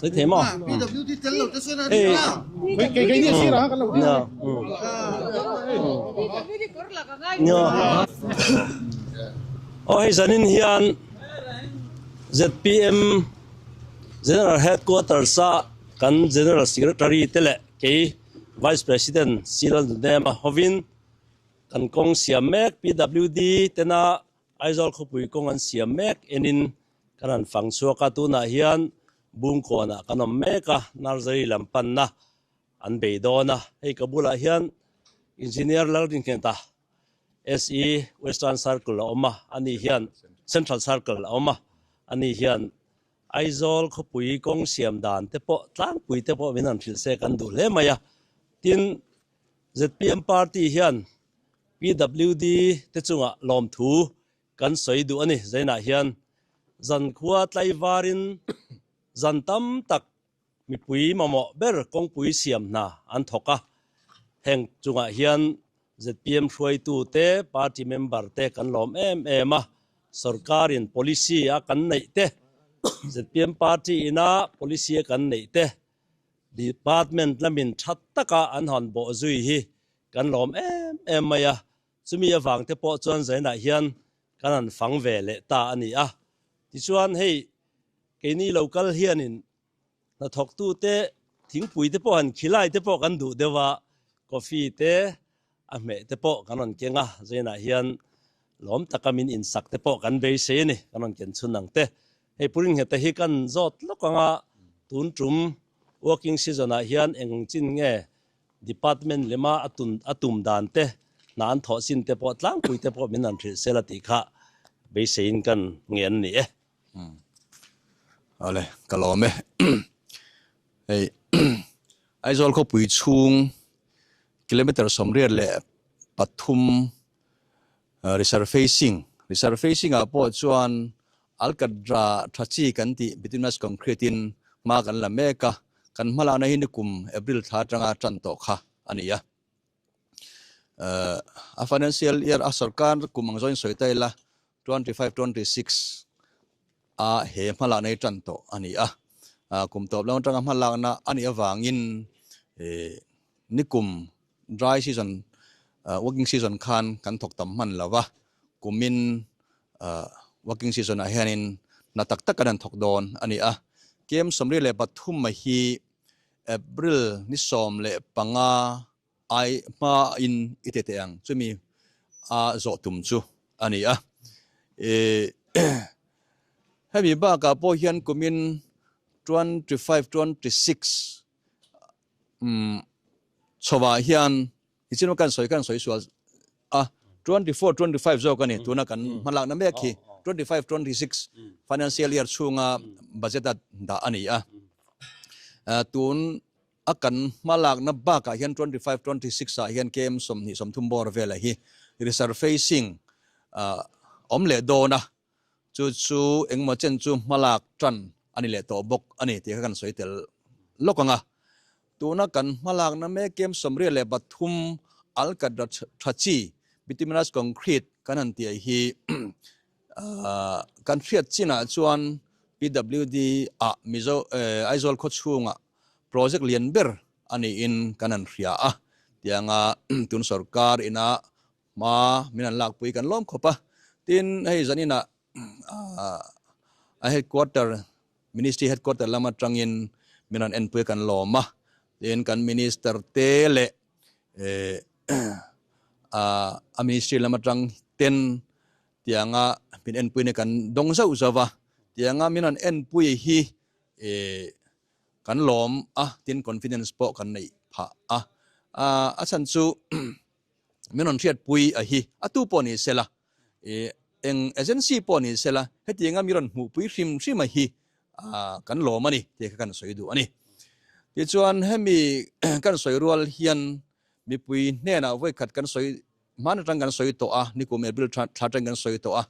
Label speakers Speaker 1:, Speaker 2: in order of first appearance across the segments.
Speaker 1: Sei thei maw? Hei. Aw hei zanin hian ZPM General Headquarters a kan General Secretary te leh kei Vice President Cyril Nunema hovin kan kawng siam mek PWD tena Aizawl khawpui kawng an siam mek enin kan han fang chhuak a, tunah hian Bungkawnah kan awm mek a, Nursery lam panna an bei dawn a, hei ka bulah hian Engineer Lalringheta SE Western Circle a awm a, ani hian Central Circle a awm a, ani hian Aizawl khawpui kawng siam dan te pawh tlangpui te pawh min han hrilh se kan duh hle mai a, tin zpm party hian PWD te chungah lawmthu kan sawi duh a ni. Zainah hian zankhua tlaivarin zan tam tak mipui mamawh ber kawngpui siam hna an thawk a. Heng chungah hian zpm hruaitu te, party member te kan lawm em em a. Sorkarin policy a kan neih te, zpm party ina policy a kan neih te Department lamin tha taka an han bawh zui hi kan lawm em em mai a, chumi avang te pawh chuan zainah hian kan han fang ve leh ta a ni a. Tichuan hei keini lo kal hianin hnathawktute thingpui te pawh han khilai te pawh kan duh deuh a, coffee te a hmeh te pawh kan rawn keng a, zainah hian lawm taka min insak te pawh kan beisei a ni, kan rawn ken chhun ang te. Hei Puringheta hi kan zawt lawk anga tun tum working season ah hian eng chin nge department lema a tun a tum dan te hna an thawh chin te pawh tlangpui te pawh min han hrilh sel a tih kha beiseiin kan ngen a ni e.
Speaker 2: Awle, ka lawm e. Hei Aizawl khawpui chhung kilometer 83 resurfacing, resurfacing ah pawh chuan Alkadra tha chi kan tih bituminous concrete in hma kan la mek a, kan hmalakna hi nikum April thla atanga tan tawh kha a ni a. A financial year a sorkar kum ang zawhin sawi ta ila 25, 26 a he hmalakna hi tan tawh a ni a. Kum tawp lam atanga hmalakna a nih avangin nikum dry season working season khan kan thawk tam hman lo va, kumin working season ah hianin hna tak tak kan han thawk dawn a ni a. Kem 73 mai hi April ni 15 ai hmain i ti teh ang, chumi a zawh tum chu a ni a. Hemi bakah pawh hian kumin 25, 26 chhovah hian nichin kan sawi kan sawi sual a, 24, 25 zawk a ni tuna kan hmalakna mek hi 25, 26 financial year chhunga budget a dah a ni a. Tun A kan hmalakna bakah hian 25, 26 ah hian KM 20, 30 bawr velah hi resurfacing awm leh dawn a, chu chu engemaw chen chu hmalak tan a ni leh tawh bawk a ni tih kha kan sawi tel lawk ang a. Tuna kan hmalakna mek KM 83 Alkadra tha chi bituminous concrete kan han tih hi kan hriat chinah chuan PWD ah Mizo Aizawl khawchhungah Project lian ber a niin kan han hria a, tianga tun sorkar ina hma min han lakpui kan lawm khawp a. Tin, hei zaninah a headquarter, Ministry headquarter lam atangin min rawn enpui kan lawm a. Tin, kan Minister te leh a Ministry lam atang ten tianga min enpuina kan dawng zauh zauh va. Tianga min rawn enpui hi Kan lawm a, tin confidence pawh kan neih phah a. A chhan chu min rawn hriatpui a hi, a tu pawh ni sela, eng agency pawh ni sela, hetianga mi rawn hmuhpui hrim hrim a hi kan lawm a ni tih kha kan sawi duh a ni. Tichuan hemi kan sawi rual hian mipui hnenah vawikhat kan sawi Hman atang kan sawi tawh a, nikum April thla atang kan sawi tawh a.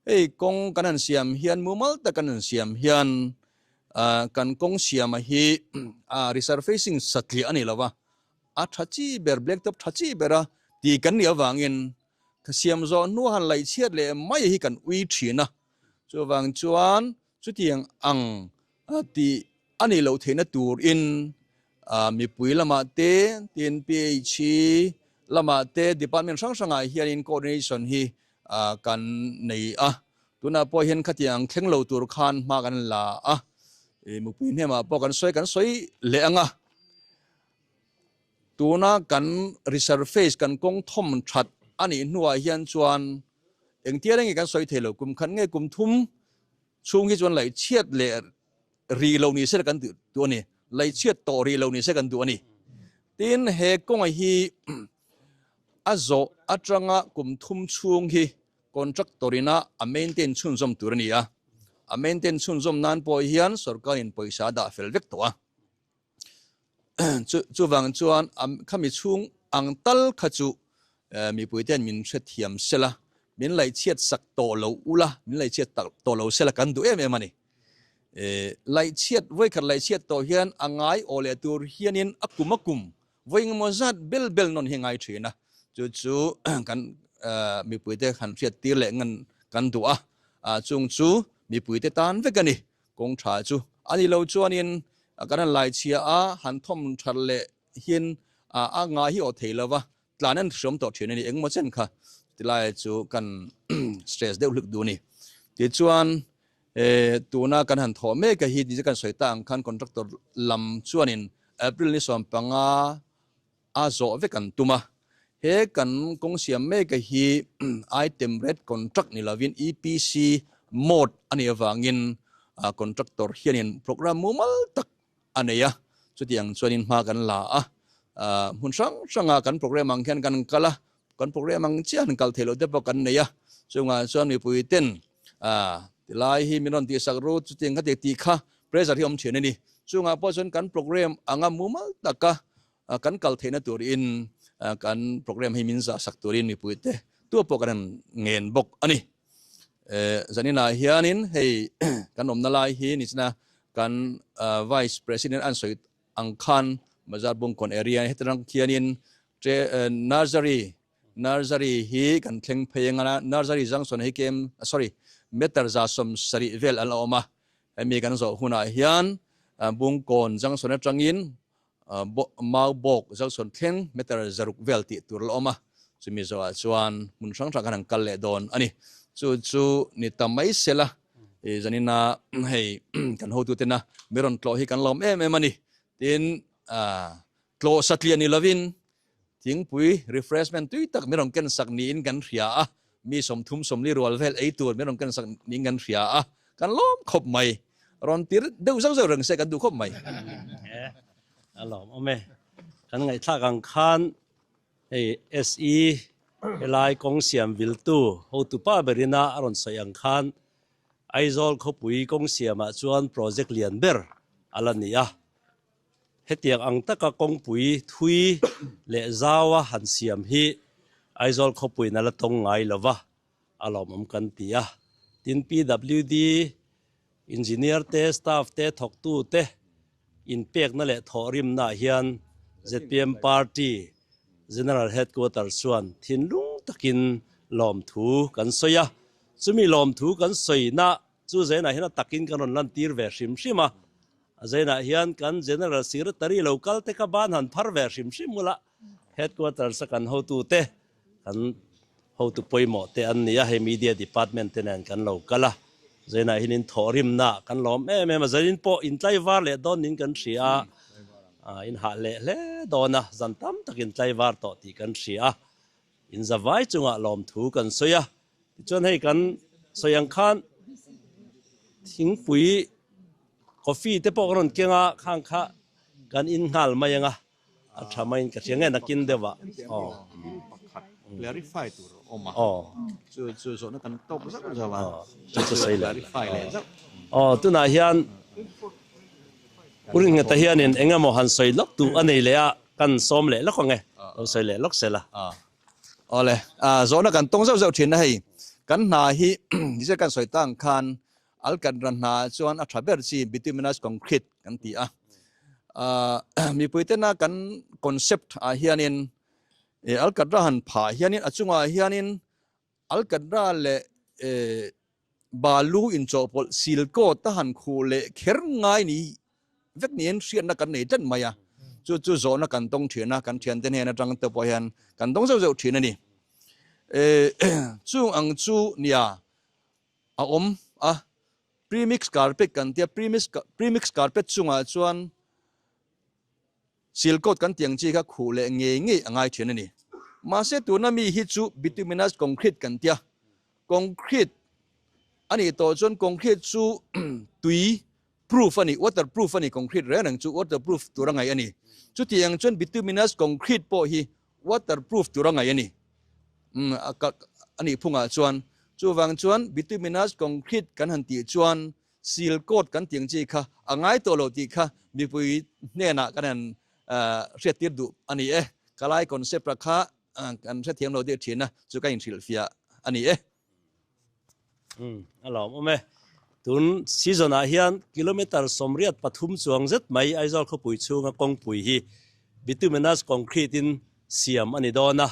Speaker 2: Hei kawng kan han siam hian mumal tak kan han siam hian kan kawng siama hi resurfacing satliah a ni lo va, a tha chi ber, black top tha chi bera Ti kan nih avangin ka siam zawh hnu han laih chhiat leh mai hi kan ui thin a, chuvang chuan chutiang ang tih a nih loh theihna turin mipui lamah te, tin PHE lamah te department hrang hrangah hianin coordination hi kan nei a, tunah pawh hian khatiang thleng lo tur khan hma kan la a, mipui hnemah pawh kan sawi kan sawi leh ang a. Tuna kan resurface kan kawng thawm that a nih hnuah hian chuan engtia reng nge kan sawi thei lo, kum khat nge kum thum chhung hi chuan laihchhiat leh ri lo ni se kan duh a ni, laihchhiat tawh ri lo ni se kan duh a ni. Tin, he kawnga hi a zawh atanga kum thum chhung hi contractor ina a maintain chhunzawm tur a ni a, a maintain chhunzawm nan pawh hian sorkarin pawisa a dah fel vek tawh a. Chuvang chuan khami chhung ang tal kha chu mipui ten min hrethiam sela, min laihchhiat sak tawh lo ula, min laihchhiat tawh lo sela kan duh em em a ni. Laihchhiat, vawikhat laihchhiat tawh hian a ngai aw leh tur hianin a kum a kum vawi engemaw zat bel bel nawn hi a ngai thin a, chu chu kan mipuite han hriattir leh ngan kan duh a, chung chu mipuite tan vek a ni. Kawng tha chu a ni lo chuanin kan han lai chhia a, han thawm that leh hian a ngai hi aw thei lova, tlan an hriam tawh thin a ni engmaw chen kha tilai chu kan stress deuh hlik duh a ni. Tichuan tuna kan han thawh mek a hi ti kan sawi ta ang khan contractor lam chuanin April ni 15 a zawh vek an tum a, he kan kawng siam mek a hi item rate contract ni lovin EPC mode a nih avangin contractor hianin programme mumal tak a nei a, chutiang chuanin hma kan la a, hmun hrang hranga kan programme ang hian kan kal a, kan programme ang chiah han kal theih loh te pawh kan nei a, chungah chuan mipui ten tilai hi min rawn tihsak ru chutiang kha tih kha pressure hi awm thin a ni, chungah pawh chuan kan programme anga mumal taka Kan kal theihna turin kan programme hi min zah sak turin mipuite tu pawh kan han ngen bawk a ni. Zaninah hianin hei kan awmna lai hi nichina kan Vice President an sawi ang khan Bazar Bungkawn area heti rang khianin Nursery Nursery hi kan thleng phei ang a, Nursery junction hi kem sorry meter 170 vel an la awm a, hemi kan zawh hunah hian Bungkawn junction atangin Maubawk Junction thleng meter 600 vel tih tur la awm a, chumi zawhah chuan hmun hrang hrang khan an kal leh dawn a ni. Chu chu ni ta mai sela, zanina hei kan hotutena mi rawn tlawh hi kan lawm em em a ni. Tin, tlawh satliah ni lovin Thingpui refreshment tui tak min rawn ken sak niin kan hria a, mi 30 40 rual vel ei tur min rawn ken sak niin kan hria a, kan lawm khawp mai. Rawn tir deuh zauh zauh reng se kan duh khawp mai.
Speaker 1: E, a lawm awm e. Kan ngaihthlak ang khan hei SE helai kawng siam viltu hotupa berina a rawn sawi ang khan Aizawl khawpui kawng siamah chuan project lian ber a la ni a. Hetiang ang taka kawngpui thui leh zaua han siam hi Aizawl khawpuiin a la tawng ngai lo va, a lawmawm kan ti a. Tin, PWD Engineer te, staff te, thawktu te inpekna leh thawhrimnaah hian zpm Party General Headquarters chuan thinlung takin lawmthu kan sawi a. Chumi lawmthu kan sawina chu zainah hian a takin kan rawn lantir ve hrim hrim a. A zainah hian kan General Secretary lo kal te kha ban han phar ve hrim hrim ula, Headquarters a kan hotute, kan hotu pawimawh te an ni a, hei Media Department te nen kan lo kal a, zainah hian in thawhrimna kan lawm em em a, zanin pawh in tlaivar leh dawn niin kan hria a, in hah leh hle dawn a, zan tam tak in tlaivar tawh tih kan hria a, in zavai chungah lawmthu kan sawi a. Tichuan hei kan sawi ang khan thingpui coffee te pawh ka rawn keng a, khang kha kan in nghal mai ang a, a tha maiin ka hria nge nakin deuh ah. Aw.
Speaker 2: Pakhat clarify tur a awm a, chu chu zawhna kan tawk zauh zauh a,
Speaker 1: chu chu sawi leh
Speaker 2: clarify leh zauh.
Speaker 1: Aw tunah hian Pu Ringheta hianin eng emaw han sawi lawk duh a nei leh a, kan sawm leh lawk ang e, lo sawi leh lawk sela.
Speaker 2: Awle, zawhna kan tawng zauh zauh thin a hei. Kan hna hi nichina kan sawi tang khan Alcantara hna chuan a tha ber chi bituminous concrete kan ti a. Mipui tena kan concept ah hianin. Alkatra han phah hianin a chungah hianin Alkatra leh balu inchawhpawlh silkawt a han khuh leh kher ngai ni vek niin hriatna kan nei tlat mai a, chu chu zawhna kan tawng thin a, kan thiante hnen atang te pawh hian kan dawng zeuh zeuh thin a ni. Chung ang chu nia a awm a, premix carpet kan tia, premix carpet chungah chuan Silcoat kan tih ang chi kha khuh leh ngei ngei a ngai thin a ni. Mahse tuna mi hi chu bituminous concrete kan tia, concrete a nih tawh chuan concrete chu tui proof a ni, water proof a ni, concrete reng reng chu water proof tur a ngaih a ni. Chuti ang chuan bituminous concrete pawh hi water proof tur a ngaih a ni. Umm a nih phungah chuan chuvang chuan bituminous concrete kan han tih chuan Seal coat kan tih ang chi kha a ngai tawh lo tih kha mipui hnenah kan han hriattir duh a ni e. Ka lai concept a kha kan hrethiam lo deuh thin a, chu ka inhrilhfiah a ni e.
Speaker 1: Umm a lawmawm e. Tun season ah hian kilometre 83 chuang zet mai Aizawl khawpui chhunga kawngpui hi bituminous concrete in siam a ni dawn a.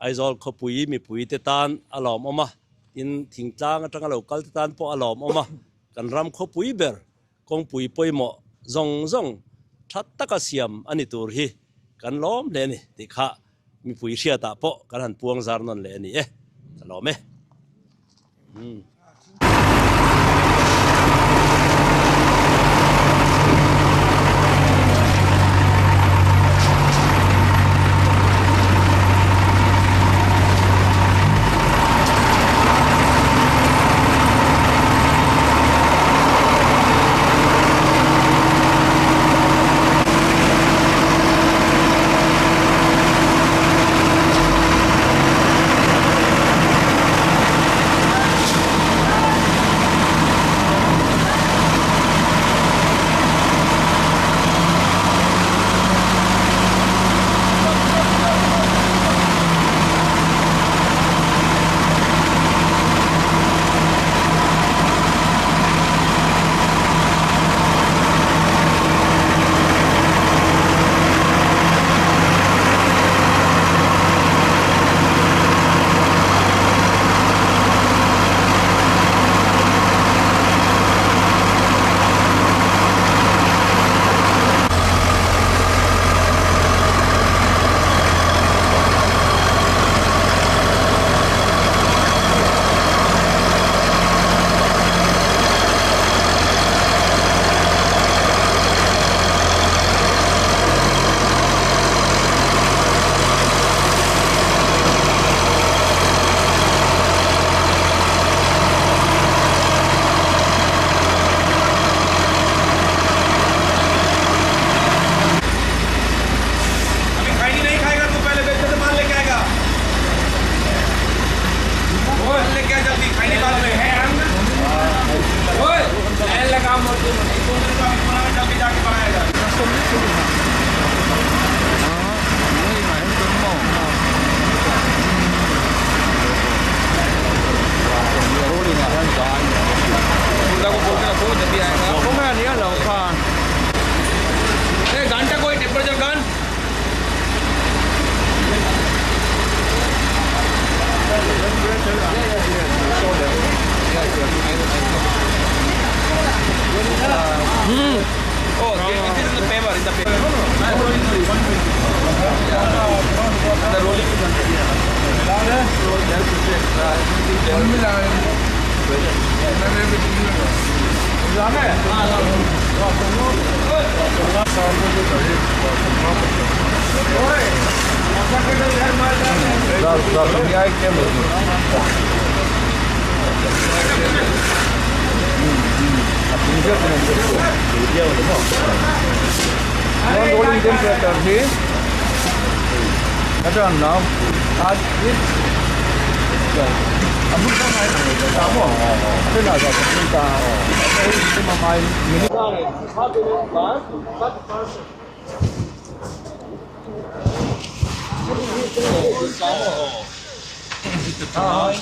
Speaker 1: Aizawl khawpui mipui te tan a lawmawm a, tin thingtlang atanga lo kal te tan pawh a lawmawm a, kan ram khawpui ber kawngpui pawimawh zawng zawng tha taka siam a ni tur hi kan lawm hle a ni tih kha mipui hriatah pawh kan han puang zar nawn leh a ni e, ka lawm e.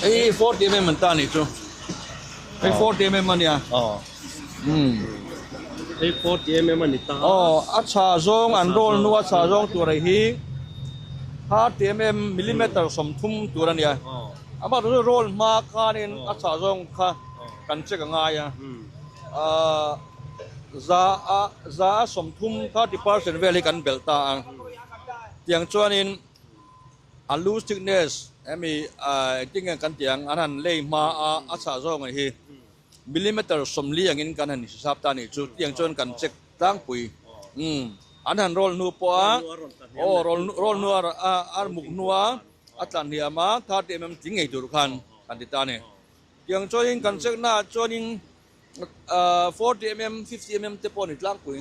Speaker 2: Hei 40 mm an ta nih chu hei 40 mm a nia
Speaker 1: hei 40 mm a ni ta
Speaker 2: aw a chha zawng an roll hnu a chha zawng tur hi. 30 mm millimeter 30 tur a nia. Amah chu roll hma khanin a chhah zawng kha kan check a ngai a. Za a za a 30 30% vel hi kan belh ta a. Tiang chuanin a loose thickness hemi engtin nge kan tih ang an han lei hma a a chhah zawng hi millimeter 40 angin kan han hisap ta a nih chu. Tiang chuan kan check tlangpui. Umm an han roll hnu pawh a aw roll roll hnu a a muk hnu a a tlan hliam a 30 mm tling ngei tur khan kan ti ta a ni. Tiang chuanin kan check naah chuanin 40 mm 50 mm te pawh a ni tlangpui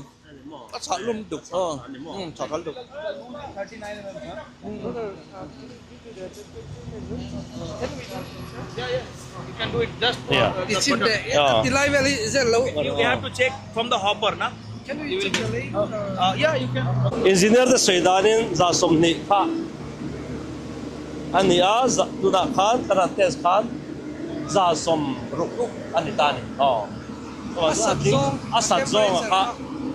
Speaker 2: a chhah lum tuk aw umm chhah kal tuk.
Speaker 1: Engineer te sawi danin za 20 kha a ni a, tunah khan kan han test khan za 60 a ni ta a ni. Aw a sat zawnga kha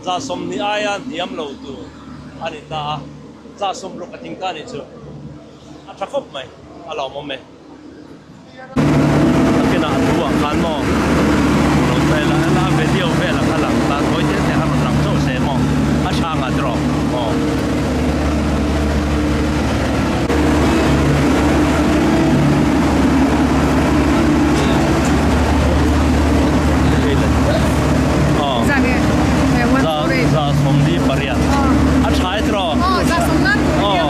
Speaker 1: za 20 aia hniam lo tur a ni ta a. Za 60 a tling ta nih chu a tha khawp mai, a lawmawm e. Nakinah a thu ah khan maw lo sawi la ela video vel a kha lang ta tawi te te kha rawn lang chauh se maw a tha ang ah tiraw aw. Za 48. A tha e tiraw? Aw.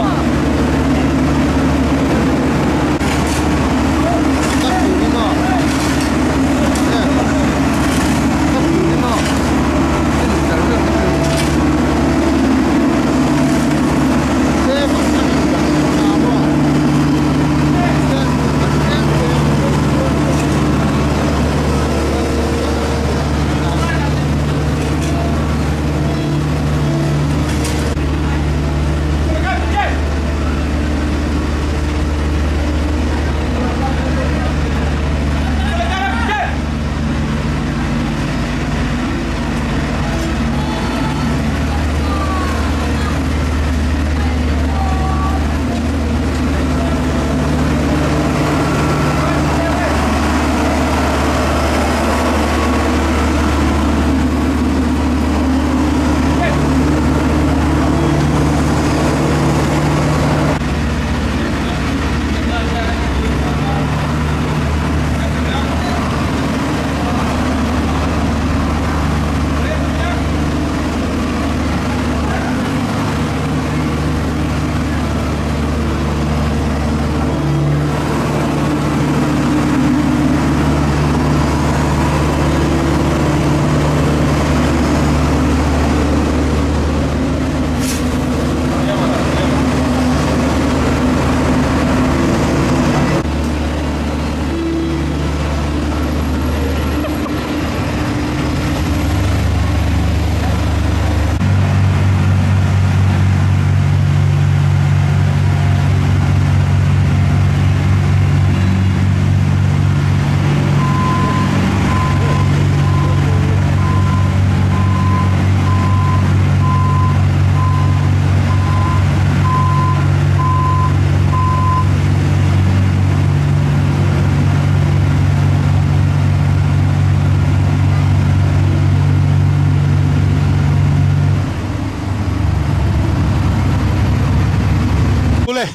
Speaker 3: Ule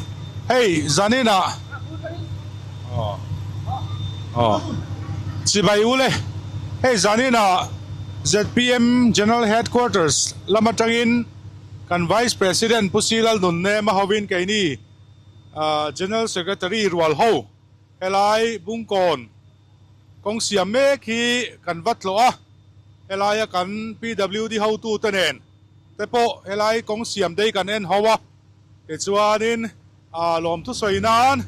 Speaker 3: hei zaninah aw chibai ule hei zaninah zpm General Headquarters lam atangin kan Vice President Pu Silal Nunnem a hovin keini General Secretary rual ho helai Bungkawn kawng siam mek hi kan va tlawh a, helaia kan PWD hotute nen te pawh helai kawng siam dei kan en ho a. Tichuanin lawmthu sawi nan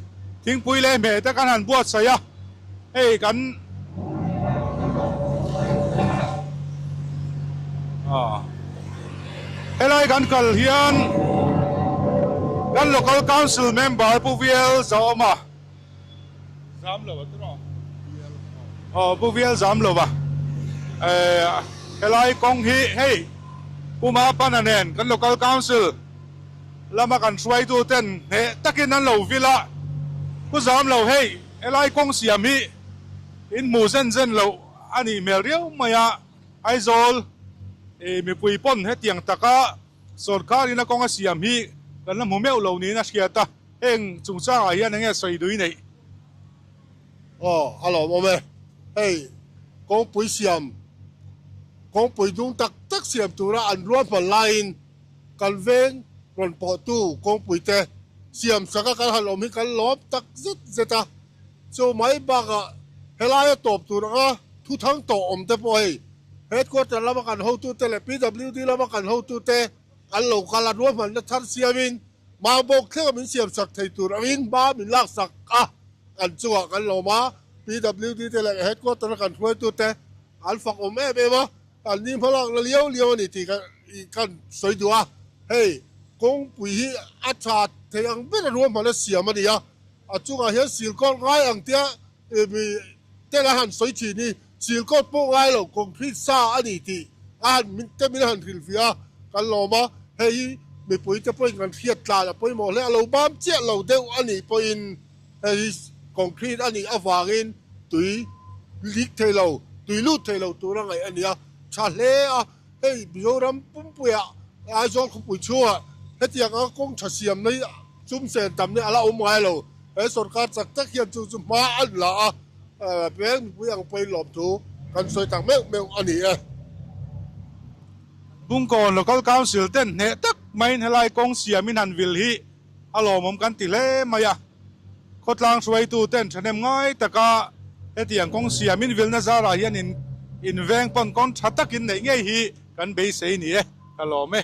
Speaker 3: thingpui leh hmeh te kan han buatsaih a, hei kan helai kan kal hian kan Local Council Member Pu Vial Zaawma Aw Pu Vial Zamlova helai kawng hi hei Pu Mapana nen kan Local Council. lama kan hruaitu ten hneh takin an lo vil a, Pu Zam lo hei helai kawng siam hi in hmu zen zen loh a nih hmel riau mai a, Aizawl mipui pawn hetiang taka sawrkar in a kawng a siam hi kan la hmu meuh lo niin a hriat a, heng chungchangah hian enge sawi dui neih?
Speaker 4: Aw, a lawmawm e. Hei, kawngpui siam, kawngpui dung tak tak siam tura an ruahman laiin kan veng rawn pawhtu kawngpui te siam sak a kan han awm hi kan lawm tak zet zet a. Chu mai bakah helaia tawp tur anga thuthang tawh awm te pawh hei headquarter lama kan hotute leh PWD lama kan hotute an lo kal a, ruahmanna thar siamin Mau bawk thlenga min siam sak thei tur angin hma min lak sak a, kan chungah kan lawm a, PWD te leh headquarter a kan hruaitu te an fak awm em em a, an ni hma lakna liau liau a ni tih kan sawi duh a, hei kawngpui hi a tha thei ang ber a ruahman a siam a ni a, a chungah hian silkawt ngai ang tia mi ten a han sawi thin hi silkawt pawh ngai lo concrete sa a ni tih a han min te min han hrilhfiah a, kan lawm a, hei hi mipui te pawhin kan hriat tlan a pawimawh hle a lo bam chiah lo deuh a nih pawhin hei hi concrete a nih avangin tui lik thei lo tui lut thei lo tura ngaih a ni a, tha hle a, hei Mizoram pumpuiah Aizawl khawpui chhungah hetiang anga kawng tha siam na hi chum sen tam na hi a la awm ngai lo. He sorkar chak tak hian chu chu hma an la a, peng mipui ang pawhin lawmthu kan sawi tak meuh meuh a ni e.
Speaker 3: Bungkawn Local Council ten hneh tak maiin helai kawng siamin han vil hi a lawmawm kan ti hle mai a. Khawtlang hruaitu ten thahnem ngai taka hetiang kawng siamin vilna zarah hian in inveng pawn kawng tha takin neih ngei hi kan beisei ni e, ka lawm e.